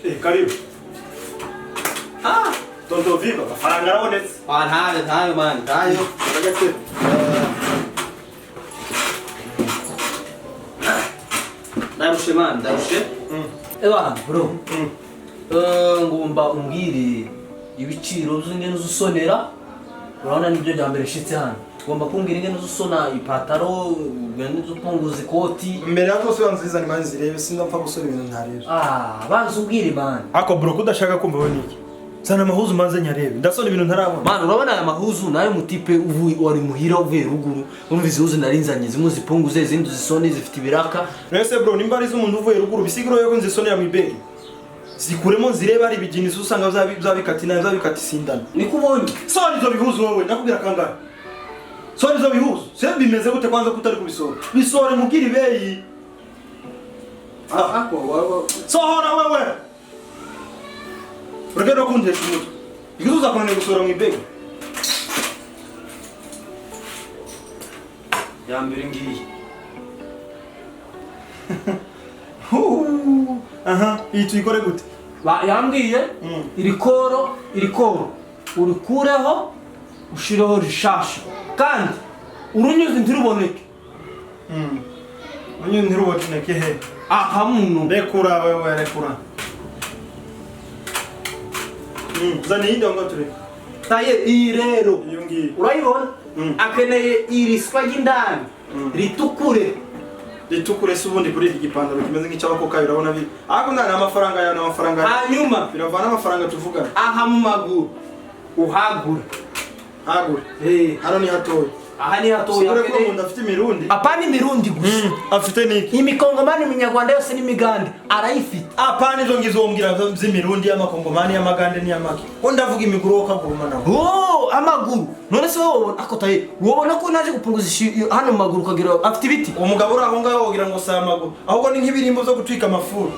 Eh, karibu. Ah, Tonto Viva, amafaranga arabonetse. Ah, ntayo, ntayo man, ntayo. Uragetse. Ndarushe man, ndarushe. Ewa, bro. Ngomba umbwire ibiciro z'ingene uzusonera. Urabona nibyo bya mbere nshitse hano. Ugomba kumbwira ingene uzusona ipataro, ingene uzupunguza ikoti. Mbere ya byose banziza ni manzi zirebe, sinzapfa gusora ibintu ntarebe. Ah, banza umbwire man. Ako bro, kudashaka kumva we niki? Zana amahuzu manze nyarebe, ndasona ibintu ntarabona. Man, urabona aya mahuzu nayo mutipe uvuye wari muhira uvuye ruguru. Urumva izi huzu narinzanye, zimwe uzipunguze, izindi uzisone, zifite ibiraka. Rese bro, nimba ari z'umuntu uvuye ruguru bisiguro yuko nzisonera mu ibegi. Zikuremo nzirebe, ari ibijinisi usanga byabikati nayo byabikati sindana. Niko ubonye. Sora izo bihuzu wowe, ndakubwira kangahe? Sora izo bihuzu. Se bimeze gute kwanza kutari kubisora? Bisore mubwire ibeyi. Ako wawe. Sohora wewe. Urugero kuntesha umutwe. Igihe uzakunaniye gusora mu ibegi. Ya mbere ngiyi. Huu. Aha, iyi tuyikore gute? Yambwiye iri koro, iri koro urikureho ushireho rishasha kandi urunyuzi ntiruboneke. Unyuze ntiruboneke he? Aha muno. Rekura wewe, rekura. Zana iyindi aho ngaho turebe. Taye iyi rero Iyo ngiyo. urayibona, akeneye iri swa ry'indani ritukure. Ritukure se ubundi kuri iki gipantaro kimeze nk'icy'abakokayi urabona bi. Ariko ndana amafaranga yawe n'amafaranga yawe. Hanyuma biravana amafaranga tuvugana. Aha mu maguru uhagure. Hagure. Hano ni hatoya. Aha ni hatoya. Sigure ko umuntu afite imirundi. Apana imirundi gusa. Afite niki? Imikongomani, iminyarwanda yose n'imigande arayifite. Apana izo ngizo wombwira z'imirundi, y'amakongomani, y'amagande n'iyamaki. Ko ndavuga imiguru wowe ukaguruma nawe. Oh, amaguru. None se wowe ako taye, wobona ko naje gupunguza hano mu maguru ukagira afite ibiti. Uwo mugabo uri aho ngaho wogira ngo si amaguru, ahubwo ni nk'ibirimbo byo gutwika amafuru.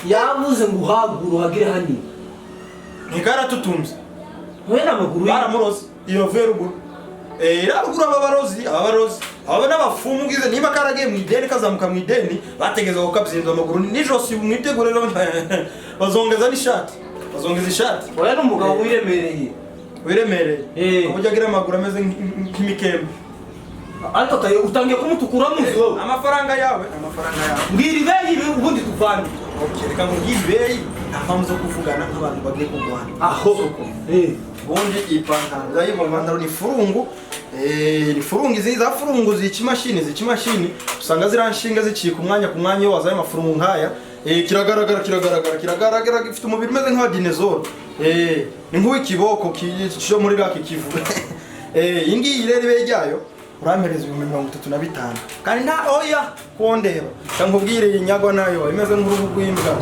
Yavuze ngo uhagure uhagire hanini. Ntikaratutunze. Wowe n'amaguru ye. Baramuroze. Iyo mvuye ruguru. Ruguru aba barozi, aba barozi. Aba n'abafumu ngize niba karagiye mu ideni kazamuka mu ideni, bategeza ko kabyinza amaguru n'ijosi mwitegure rero bazongeza n'ishati. Bazongeza ishati. Oya ni umugabo wiremereye. Wiremereye. Uburyo agira amaguru ameze nk'imikembe. Ariko tayo utangiye kumutukura muzi wowe. Amafaranga yawe, amafaranga yawe. Mbwira ibeyi ubundi tuvane. Okay, reka nkubwire ibeyi, nta mpamvu zo kuvugana nk'abantu bagiye kurwana. Aho. Ubundi iyi pantaro, urayibona ipantaro ni furungu. Ni furungu izi za furungu zica imashini, zica imashini. Usanga ziranshinga zicika umwanya ku mwanya iyo wazaye amafurungu nkaya. Kiragaragara, kiragaragara, kiragaragara, gifite umubiri umeze nka dinosaur. Ni nk'uw'ikiboko cyo muri raki Kivu. Iyi ngiyi rero ibe ryayo urampereza 35,000. Kandi nta oya kondeba. Cyangwa nkubwire iyi nyagwa nayo imeze nk'uruhu rw'imbwa.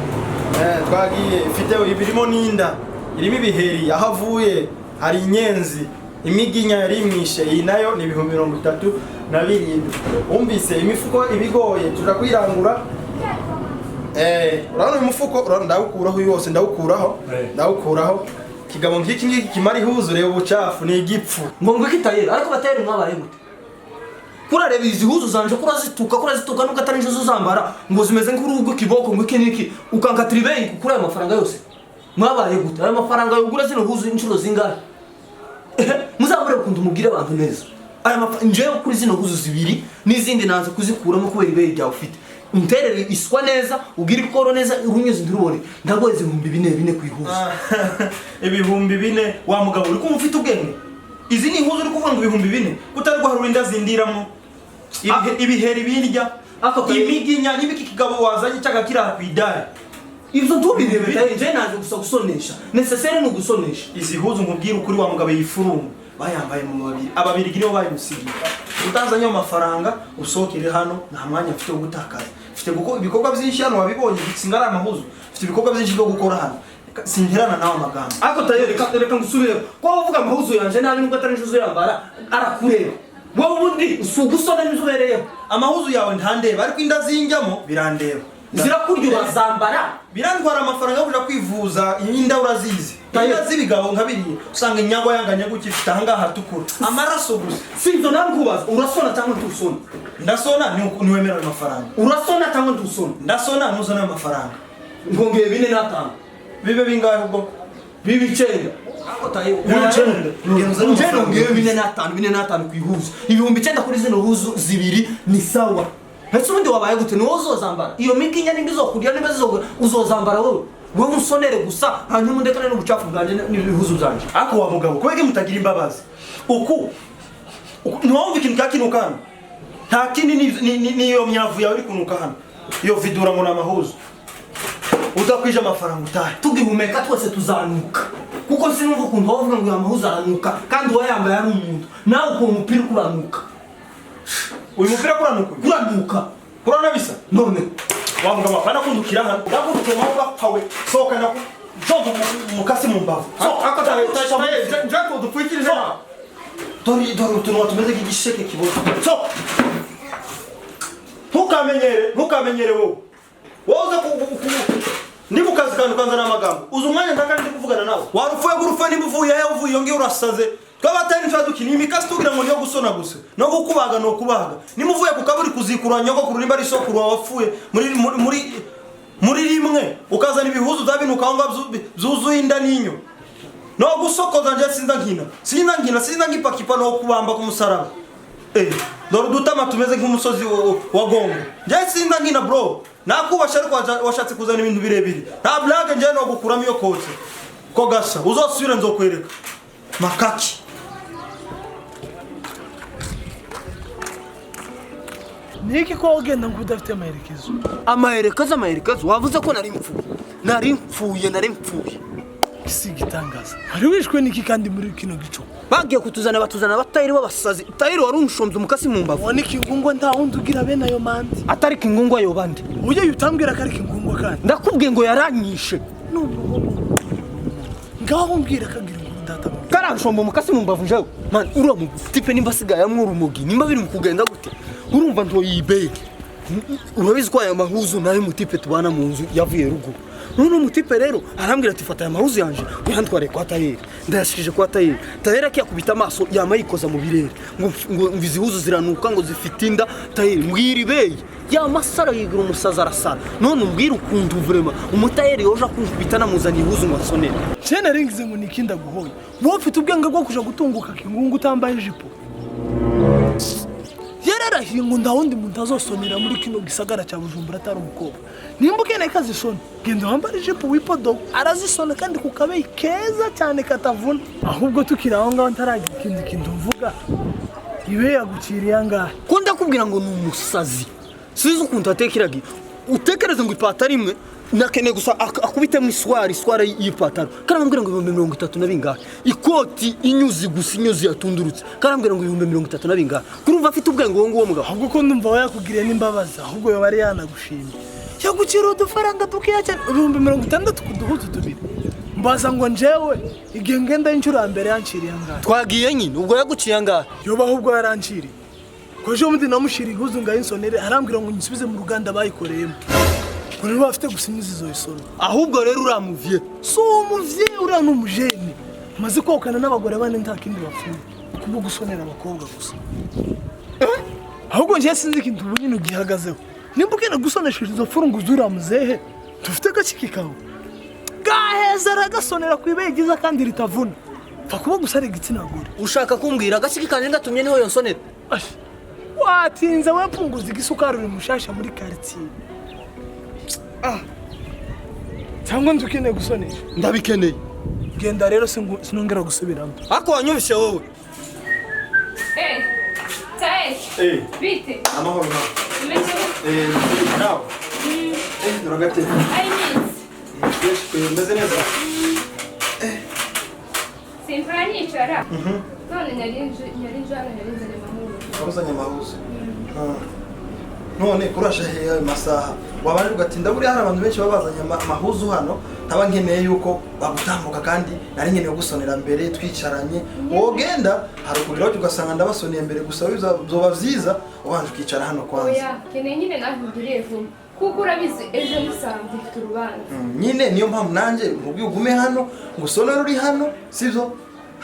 Twagiye ifite ibirimo n'inda, irimo ibiheri, aho avuye hari inyenzi, imiginya yari imwishe. Iyi nayo ni 37,000. Umvise imifuko ibigoye tuja kwirangura. Urabona uyu mufuko, urabona ndawukuraho uyu wose, ndawukuraho, ndawukuraho. Kigabo nk'iki ngiki kimara ihuzu, reba ubucafu ni igipfu. Ngo ngwiki tayeri, ariko batayeri mwabaye gute? Kurareba izi huzu zanje kurazituka, kurazituka nubwo atari inzu zambara ngo zimeze nk'uruhu rw'ikiboko ngo iki niki, ukankatira ibeyi kuri ayo mafaranga yose. Mwabaye gute? Ayo mafaranga yugura zino huzu inshuro zingahe? Muzamure ukuntu mubwire abantu neza. Aya njewe kuri zino huzu zibiri n'izindi nanze kuzikuramo kubera ibeyi ryawe ufite. Unterere iswa neza, ugire ikoro neza, urunyuze ntirubone. Ndagoze 4,000 ku ihuzu. 4,000 wa mugabo uri kumva ufite ubwenge? Izi ni ihuzu uri kuvuga ngo 4,000? Kutari guharura inda zindiramo. Ibiheri birya, imiginya n'ibiki kigabo wazanye cyaga kiri aha ku idari. Ivyo ntubirebe taye, nje naje gusa gusonesha. Necessaire ni ugusonesha. Izi huzu nkubwira ukuri wa mugabo yifurungu bayambaye mu mabiri. Ababirigi nibo bayimusigiye. Utazanye amafaranga usohokere hano, nta mwanya mfite wo gutakaza. Mfite guko ibikorwa byinshi hano wabibonye, singara amahuzu. Mfite ibikorwa byinshi byo gukora hano. Sinterana nawe amagambo. Ariko tayo reka ngusubire. Ko uvuga amahuzu yanje nabi nubwo atari inzu yambara arakureba. Wowe ubundi usugusona n'inzu ubereyeho. Amahuzu yawe ntandeba ariko inda zinjyamo birandeba. Zirakurya urazambara. Birantwara amafaranga yo kuja kwivuza inda urazizi. Inda z'ibigabo nka biriya usanga inyagwa yanganya gutya ifite aha ngaha hatukura. Amaraso gusa. Sinzo nawe nkubaza urasona cyangwa ntusona? Ndasona niwemera ayo mafaranga. Urasona cyangwa ntusona? Ndasona ntuzana ayo mafaranga. Ngongeye 4.5. Bibe bingahe ubwo? Bibe 9. Ako tayo. Bibe 9. Nje nongeye 4.5 4.5 kwihuza. 9,000 kuri zino huzu zibiri ni sawa. Ese ubundi wabaye gute? Ni wowe uzozambara. Iyo mikinya nimba izokurya nimba uzozambara wowe. Wowe unsonere gusa hanyuma undekane n'ubucafu bwanje n'ibihuzu byanje. Ako wa mugabo kubera mutagira imbabazi. Uku ntiwumva ikintu cyakinuka hano. Nta kindi niyo myavu yawe iri kunuka hano. Iyo vidura ngo namahuzo. Udakwije amafaranga utahe. Tugihumeka twese tuzanuka. Kuko sinumva ukuntu wavuga ngo amahuzo aranuka kandi uwayambaye ari umuntu. Nawe uko umupira kuranuka. Uyu mupira kuranuka? Kuranuka. Kurana bisa? None wa mugabo apana kundukira hano. Ndakundukira nawe urapfa we. Sohoka ndaku. Jongo mukasi mu mbavu. Ako tayo njako dupfukirije. Dore utunwa tumeze nk'igisheke kiboze. So ntukamenyere wowe. Wowe uza ndi mu kazi kantu kanzana amagambo. Uza umwanya ntaka ndi kuvugana nawe. Warupfuye gurupfa nimba uvuye he uvuye iyo ngiyo urasaze. Twabatari ntitwadukina imikasi tugira ngo niyo gusona gusa. No kukubaga no kubaga. Nimuvuye ku kaburi kuzikura nyogokuru nimba ari sokuru wapfuye muri rimwe ukazana ibihuzu byabinuka aho ngaho byuzuye inda n'inyo. No gusokoza nje sinza nkina sinza nkipakipa no kubamba ku musaraba. Dore udutama tumeze nk'umusozi wa Gongo. Nje sinza nkina bro. Nakubasha ariko washatse kuzana ibintu birebire. Nta blague nje no gukuramo iyo kotse. Ko gasa uzosubira nzokwereka. Makaki. Niki ko ugenda ngo udafite amaherekezo? Amaherekezo wavuze ko nari mfuye. Nari mfuye. Si gitangaza. Hari wishwe niki kandi muri kino gico? Bagiye kutuzana batuzana batayiri b'abasazi. Tayiri wari umushombye umukasi mu mbavu. Wani kingungwa nta wundi ugira bene ayo mandi. Atari kingungwa yo bande. Uje yutambwira ko ari kingungwa kandi. Ndakubwiye ngo yaranyishe. No. Ngaho mbwira kagira ngo data. Karanshomba umukasi mu mbavu njewe. Man uriya mu tipe nimba asigaye amwura umugi. Nimba biri mu kugenda gute? Urumva nto yibege. Urabizi ko aya mahuzu nayo mutipe tubana mu nzu yavuye ruguru. None umutipe rero arambwira ati fata aya mahuzu yanje uyantware kwa Tayeri. Ndayashikije kwa Tayeri. Tayeri akiyakubita amaso yamayikoza mu birere. Ngo izihuzu ziranuka ngo zifite inda. Tayeri mbwira ibeye. Ya masara yigira umusaza arasara. None umbwira ukuntu vrema umutayeri yoja kunkubita namuzana ihuzu ngo ansonere. Je naringize ngo nikinda guhoye. Wowe ufite ubwenge bwo kuja gutunguka kingungu utambaye ijipo. Yararahiye ngo nta wundi muntu azosonera muri kino gisagara cya Bujumbura atari umukobwa. Nimba ukeneye kazisona, genda wambare ijipo wipodo, arazisona kandi ku kabeyi keza cyane katavuna. Ahubwo tukiri aho ngaho ntaragira ikindi kintu mvuga. Ibe yaguciriye angahe? Ko ndakubwira ngo ni umusazi. Sinzi ukuntu atekeraga. Utekereze ngo ipataro imwe nakeneye gusa akubitemo iswari y'ipataro. Karambwira ngo 30,000 na bingahe. Ikoti inyuzi gusa inyuzi yatundurutse. Karambwira ngo 30,000 na bingahe. Kurumva afite ubwenge uwo nguwo mugabo. Ahubwo ko ndumva yakugiriye n'imbabazi, ahubwo yoba ari yanagushimye. Yagucira udufaranga dukeya cyane 60,000 kuduhuzu tubiri. Mbaza ngo njewe igihe ngenda inshuro ya mbere yanciriye angahe. Twagiye nyine ubwo yaguciye angahe? Yoba ahubwo yaranciriye. Ko mundi namushira ihuzu ngayinsonere arambwira ngo nyisubize mu ruganda bayikoreyemo. Kuri bafite gusinyuza izo isoro. Ahubwo rero uramuvye. So umuvye uriya ni umujene. Maze kokana n'abagore bane nta kindi bapfuye. Kubwo gusonera abakobwa gusa. Ahubwo nje sinzi ikintu bunini ugihagazeho. Nimba ugenda gusonesha izo furungu zura muzehe, tufite gakiki kawe. Gaheza aragasonera kwibeye giza kandi ritavuna. Fa kuba gusa ari igitsina gore. Ushaka kumbwira gakiki kanje ngatumye niho yonsonera? Watinze wepunguza igisukari uri mushasha muri quartier. Cyangwa ndukeneye gusonesha? Ndabikeneye. Genda rero sinongera gusubiramo. Ako wanyumvishe wowe. Tae. Bite. Amahoro nawe. Umeze Nawe. Uragate. Ai minsi. Meze neza. Simpara nicara. None nari njana nari mahuzu. Waruzanye amahuzu. None kurasha hehe ayo masaha? Wabanje ugatinda buriya hari abantu benshi babazanye amahuzu hano ntaba nkeneye yuko bagutambuka kandi nari nkeneye gusonera mbere twicaranye. Wogenda hari ukugeraho ugasanga ndabasoneye mbere gusa bizoba vyiza ubanje ukicara hano kwanza. Oya, keneye nyine nahinduriye vuba. Kuko urabizi ejo nisanzwe mfite urubanza. Nyine niyo mpamvu nanje nkubwiye ugume hano ngusonere uri hano sivyo?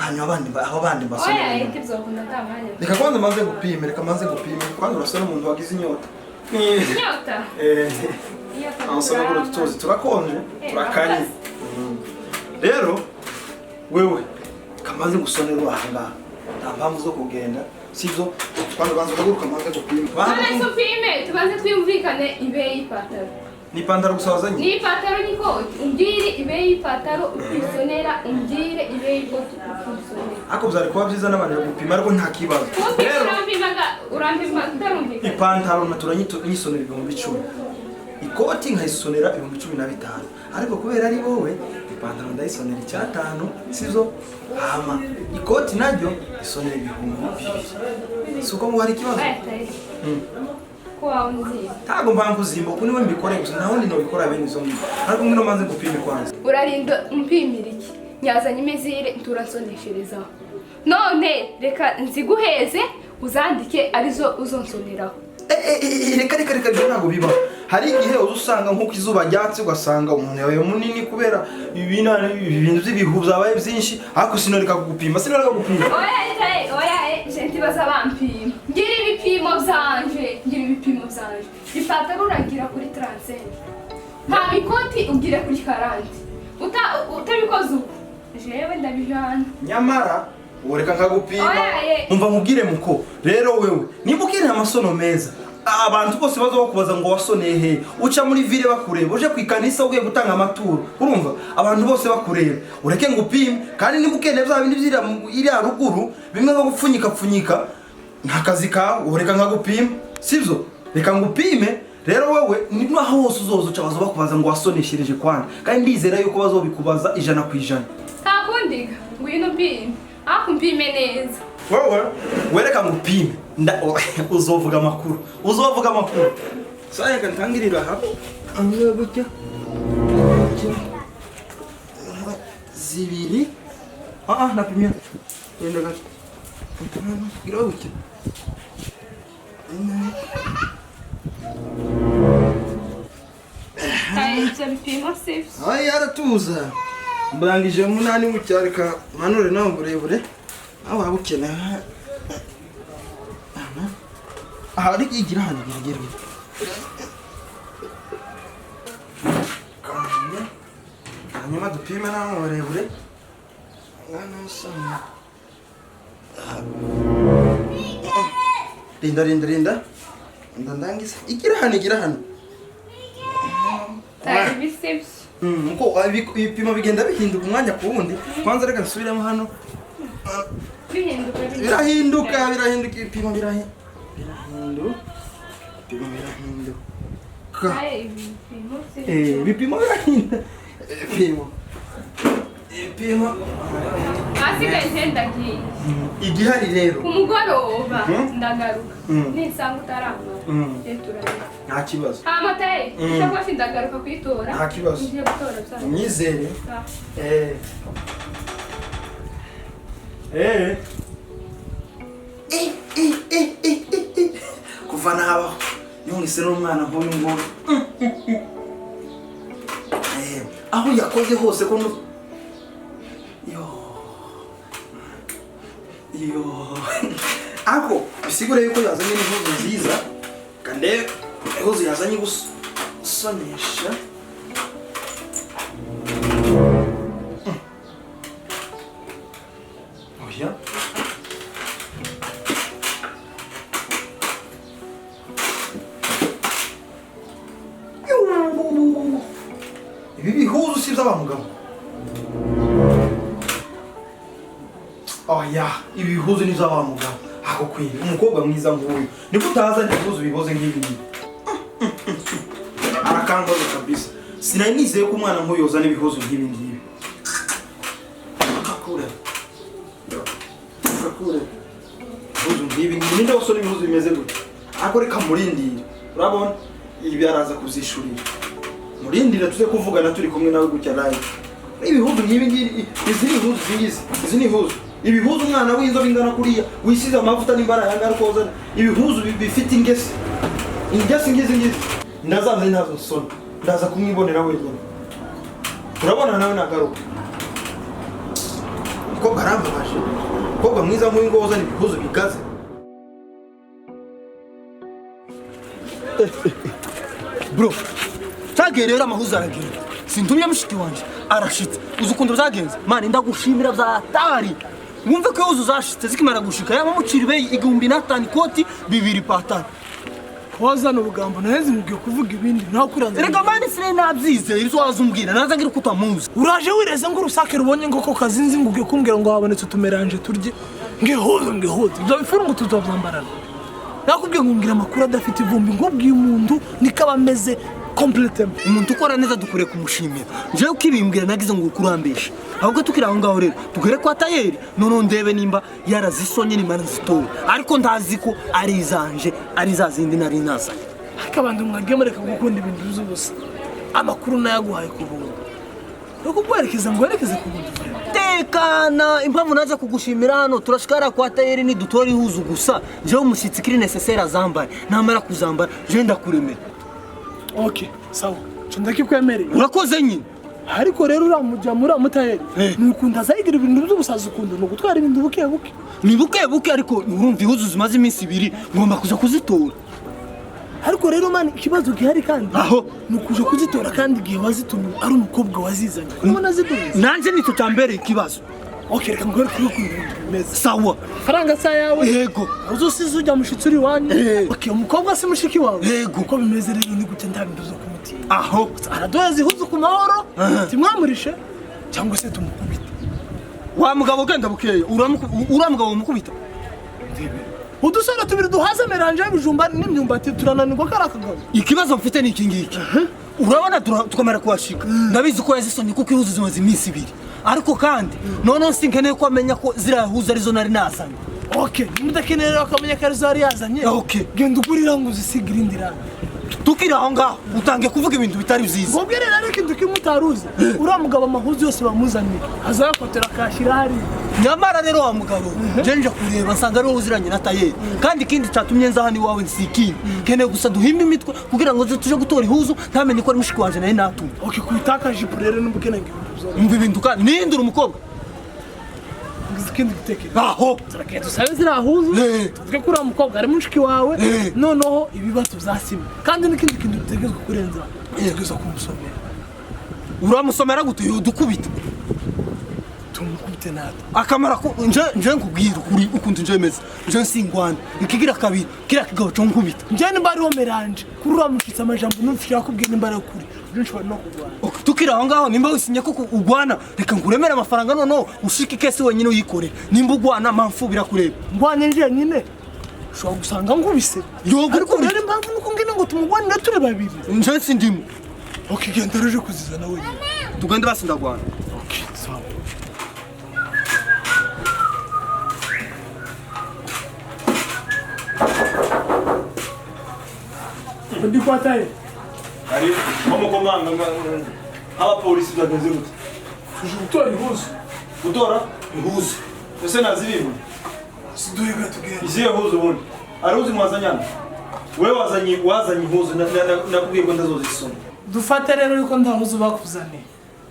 Hanyuma abandi aho abandi Oya, mbasonera. ete bizokunda nta mwanya. Reka kwanza maze gupime, reka maze gupime. Kwanza urasa n'umuntu wagize inyota. Inyota. Eh, Inyota. aho usanga buri tuzi turakonje, Eh, turakanye. urakoze. Rero wewe kamaze gusonera ahangaha, nta mpamvu zo kugenda, sibyo? Kwanza banza uhaguruka maze gupima. None se upime, tubanze twumvikane ibeyi y'ipataro. Ni ipantaro gusa wazanye? Ni ipataro n'ikoti. Umbwire ibeyi y'ipataro ukwisonera, umbwire ibeyi y'ikoti ukwisonera. Ariko byari kuba byiza n'abantu gupima, ariko nta kibazo. Kumpima Rero urampimaga, urampima tutarumvikana. Ipantaro natura nyisonera 10,000, ikoti nkayisonera 15,000, ariko kubera ari wowe ipantaro ndayisonera 5,000, sibyo? Hama ikoti naryo isonera 2,000. Si uko ngo hari ikibazo? Oya, tayi. Ko wawe unzima. Ntabwo mpamvu kuzimba kuko niwe mbikore gusa, nta wundi nobikora bene izo ngibyo, ariko ngwino maze gupima kwanza. Urarinda umpimira iki? Nyazanye imezire turasonesherezaho. None reka nziguheze uzandike arizo uzonsoneraho. Eh, eh, eh, reka reka reka, ibyo ntabwo bibaho. Hari igihe uza usanga nk'uko izuba ryatse, ugasanga umuntu yabaye munini kubera ibintu by'ibihu byabaye byinshi, ariko sinoreka kugupima, sinoreka gupima. Oya tayi, oya je ntibaza bampima. Ngira ibipimo byanje, ngira ibipimo byanje. Ipataro uragira kuri 35. Nta ikoti ugire kuri 40. Uta utabikoze uko. Jewe ndabijana. Nyamara woreka nkagupima. Oya, ye. Umva nkubwire muko, rero wewe nimba ukeneye amasono meza, abantu bose baza bakubaza ngo wasoneye he, uca muri ville bakureba, uje ku ikanisa ugiye gutanga amaturo, urumva abantu bose bakureba, ureke ngupime. Kandi nimba ukeneye bya bindi by'iriya iriya ruguru bimwe nko gupfunyika pfunyika, nta kazi kawe, ureka nkagupima, sibyo? Reka ngupime. Rero wewe niba aho hose uzoza uca baza bakubaza ngo wasoneshereje kwanjye, kandi ndizera yuko bazobikubaza 100%. Nta kundi, ngwino umpime. Ariko umpime neza. Wewe wereka ngupime, uzovuga amakuru, uzovuga amakuru. Sasa reka ntangirira aha amwe gutya zibiri. Ah ah, napimya yenda gato, gira gutya. Tayi, ibyo bipimo sibyo. Ay, aratuza mburangije munani gutya, reka manure nawe burebure aho waba ukeneye aha, ariko igira hano, gira gira gira. Kamenya. Hanyuma dupime nawe uburebure ngana usanga. Rinda rinda rinda rinda, ndangiza, igira hano, igira hano. Tayi, ibi sibyo. Uko ibipimo bigenda bihinduka umwanya ku wundi. Kwanza reka nsubiremo hano. Bihinduka. Birahinduka, birahinduka, ibipimo birahinduka, ibipimo birahinduka. Tayi, ibi bipimo sibyo. Eh, ibipimo birahinduka, ibipimo, ibipimo. Ahasigaye nje ndagiye. Igihari rero Ku mugoroba Mhm. ndagaruka. Mm. Nisanga utaramara. Mm. Je turareka. Nta kibazo. Hama tayi, Mm. isakoshi ndagaruka kuyitora. Nta kibazo. Ngiye gutora byanyu. Myizere. Sawa. Eh eh eh eh eh eh eh eh. Kuva nabaho yumvise n'umwana nk'uyu nguyu. Eh, aho yakoze hose ko yo yo, ako bisigure yuko yazanye n'impuzu nziza, kandi impuzu yazanye gusonesha. Oya, ibi bihuzu si iby'abamugabo. Oya, ibi bihuzu ni iby'abamugabo. Ako kwiri umukobwa mwiza nk'uyu niko utazanye ibihuzu bihoze nk'ibi ngibi, arakangoze kabisa. Sinari nizeye ko umwana nk'uyu yozana ibihuzu nk'ibi ngibi. Kakure kakure, ibihuzu nk'ibi ngibi, ninde wasora ibihuzu bimeze gutya? Ariko reka murindire, urabona ibi araza kuzishurira. Murindire tuze kuvugana turi kumwe nawe gutya live. Ibihuzu nk'ibi ngibi, izi ni ihuzu, izi izi ni ihuzu, ibihuzu umwana w'inzobe ingana kuriya wisize amavuta n'imbara yanga, ariko wazana ibihuzu bifite ingese, ingese ngizi ngizi, ndazaza ntazo nsona, ndaza kumwibonera wenyine. Turabona nawe nagaruka. Umukobwa arambabaje. Umukobwa mwiza nk'uyu nguyu uzana ibihuzo bigaze. Bro, cyagiye rero amahuzo aragenda. Sintumye mushiki wanje arashitse. Uzi ukuntu byagenze? Mani ndagushimira bya tari. Wumve ko ihuzo zashitse zikimara gushika yaba mucira ibeyi 1005 ikoti 2 patara. Wazana ubugambo naheze nkubwiye kuvuga ibindi nawe kuranza. Erega mani sire nabyizeye ibyo wazumbwira naza ngira ko utamuzi. Uraje wireze ngo urusake rubonye ngo ko kazinzi ngo ugiye kumbwira ngo habonetse utumeranje turye ngihuze ngihuze ibyo bifurungu tuzobyambarana. Nakubwiye ngo ngira amakuru adafite ivumbi nkubwiye umuntu niko aba ameze completely. Umuntu ukora neza dukure kumushimira. Njewe ukibimbwira nagize ngo ukurambesha. Ahubwo tukiri aho ngaho rero tugere kwa tayeri none ndebe nimba yarazisonye nimara nzitora. Ariko ndazi ko ari izanje ari za zindi nari nazanye. Ariko abantu mwagiye mureka gukunda ibintu by'ubusa. Amakuru nayaguhaye ku buntu. Nuko kwerekeza ngo werekeze ku buntu. Tekana impamvu naje kugushimira hano turashikara kwa tayeri ni dutora ihuzu gusa. Jewe umushyitsi kiri necessaire azambare. Namara kuzambara je ndakuremera. Okay, sawa. Ndakikwemereye. Urakoze nyine. Ariko rero uramujya muri amutayeri. Nukunda azayigira ibintu by'ubusazi ukunda no gutwara ibintu buke buke. Ni buke buke ariko urumva ihuzu zimaze iminsi ibiri ngomba kuja kuzitora. Ariko rero man ikibazo gihari kandi aho nukuje kuzitora kandi igihe wazitumye ari umukobwa wazizanye. Ubona ziduze. Nanje ni tutambere ikibazo. Okay, reka ngore kuri bimeze. Sawa. Faranga sa yawe. Yego. Uzosize ujya mushitsi uri wanyu. Okay, umukobwa si mushiki wawe. Yego. Uko bimeze rero ni gute nta bintu zo kumutinya. Aho aradoza ihuzu ku mahoro. Timwamurishe cyangwa se tumukubite. Wa mugabo genda bukeye uramugabo mukubita. Udusore tubiri duhaza meranje y'ibijumba n'imyumbati turananirwa karakagabo. Ikibazo mfite ni iki ngiki. Urabona tukamara kuhashika. Ndabizi ko yazisonye kuko ihuzu zimaze iminsi ibiri. Ariko kandi none sinkeneye ko amenya ko zirahuza arizo nari nazanye. Okay, nimudakeneye rero akamenya ko arizo yari yazanye. Okay. Genda ugurira ngo uzisiga irindi rangi. Tukiri aho ngaho utangiye kuvuga ibintu bitari byiza. Ubwo rero ariko indu kimutaruzi. Uriya mugabo amahuzu yose bamuzaniye azayafotora akashyira hariya. Nyamara rero wa mugabo je nje kureba nsanga ari wowe uziranye na tayeri. Kandi ikindi cyatumye nza hano iwawe nsikindi. Keneye gusa duhimbe imitwe kugira ngo tuje gutora ihuzu ntamenye ko ari mushiki wanje naye natumye. Okay, kubitakaje rero n'ubukene ngo umva ibintu kandi nindura umukobwa. Ikindi gitekerezo. Aho turakeye dusabe zirahuzu. Tuvuge ko uriya mukobwa ari mushiki wawe noneho ibibazo byasima. Kandi n'ikindi kintu dutegerezwa kurenza dutegerezwa kumusomera. Uramusomera gute udukubita? Tumukubite natwe. Akamara ko nje nkubwira ukuri ukuntu nje meze. Nje nsingwana. Ikigira kabiri kira kigabo cyo nkubita. Nje nimba ari meranje kuri uramushitse amajambo numfira akubwira nimba ari ukuri. Nje no kugwana. Tukiri aho ngaho nimba wisinye ko ugwana reka nkuremere amafaranga noneho ushike ikesi wenyine uyikorera. Nimba ugwana mpamvu birakureba. Ngwanye nje nyine ushobora gusanga nkubise. Yogo ariko rero impamvu nuko ngene ngo tumugwanire turi babiri. Nje sindimo. Okay, genda ruje kuzizana wenyine. Tugende basi ndagwana. Okay, sawa. Ndi kwa tayi. Ari bamukomanga abapolisi bagenze gute? Tuje gutora ihuzu. Gutora ihuzu. Ese nazibimwe? Siduhiga tugenda. Izihe huzu ubundi? Ari uzi mwazanyana? Wewe wazanye ihuzu nakubwiye ko ndazozisoma. Dufate rero yuko nta huzu bakuzaniye.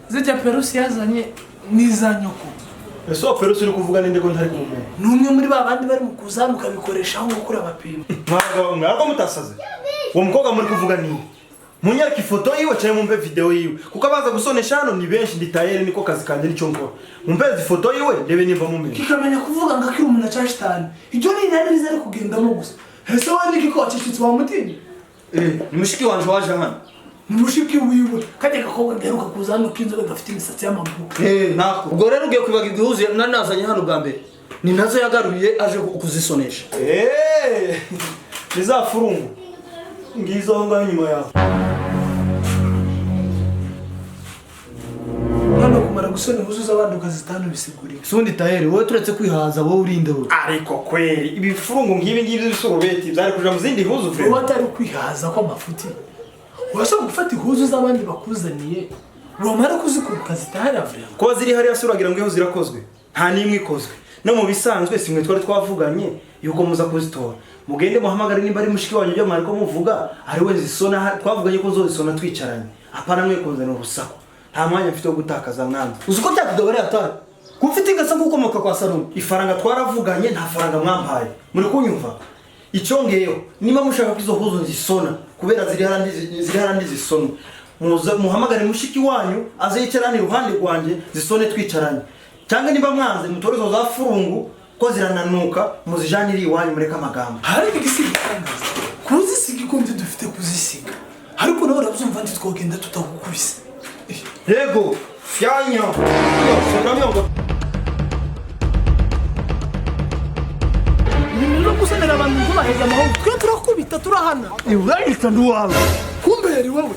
Zijya perusi yazanye niza nyoko. Ese wa perusi uri kuvuga ninde ko ntari kumumenya? Ni umwe muri ba bandi bari mu kuzamuka bikoresha aho gukura abapima. Mwagabo mwako mutasaze. Uwo mukobwa muri kuvuga ni munyarika ifoto yiwe cyangwa mumpe video yiwe kuko abaza gusonesha hano ni benshi ndi tayeri niko kazi kanje nicyo nkora. Mumpe ifoto yiwe ndebe nimba mumenye. Kikamenya kuvuga ngo akiri umuntu aca shitani. Ibyo ni inani rizari kugendamo gusa. Ese wowe niki ko wacecetse wa mutini? Ni mushiki wanje waje hano. Ni mushiki wiwe. Kajya gakobwa gaheruka kuza hano k'inzobe gafite imisatsi y'amabuka. Nako. Ubwo rero ugiye kwibaga igihuzu nari nazanye hano bwa mbere. Ni nazo yagaruye aje kuzisonesha. Ni za furungu. Ngizo aho ngaho inyuma yawe. Hano kumara gusona ihuzu z'abandi ukazitanu bisigurira. Sundi tayeri wowe turetse kwihaza wowe urinde wowe. Ariko kweri ibifurungu ngibi ngibi by'ibisurubeti byari kuja mu zindi huzu vre. Wowe atari kwihaza kwa mafuti. Urashobora gufata ihuzu z'abandi bakuzaniye wamara kuzikura ukazitahara vre. Ko ziri hariya se uragira ngo ihuzu zirakozwe? Nta nimwe ikozwe. No mu bisanzwe simwe twari twavuganye yuko muza kuzitora. Mugende muhamagare nimba ari mushiki wanyu byo mwariko muvuga ari we zisona twavuganye ko zozisona twicaranye. Apana mwe kunzana urusaku. Nta mwanya mfite wo gutakaza mwanza. Uzi ko byakugabariye atari. Ko ufite ingeso nk'ukomoka kwa Salomo. Ifaranga twaravuganye, nta faranga mwampaye, muri kunyumva? Icyongeyeho, niba mushaka ko izo huzo nzisona, kubera ziri harandi zisonwe, muze muhamagare mushiki wanyu aze yicarane iruhande rwanjye, zisone twicaranye. Cyangwa niba mwanze, mutore izo za furungu ko zirananuka, muzijanire iwanyu, mureke amagambo. Ariko igisiga itangaza kuzisiga ikundi dufite kuzisiga, ariko nawe urabyumva, ntitwogenda tutagukubise. Yego fyanya sonamyongo. Ibintu no gusonera abantu ntubaheze amahoro, twe turakubita, turahana. Urayita nduwawe. Kumbe yari wowe.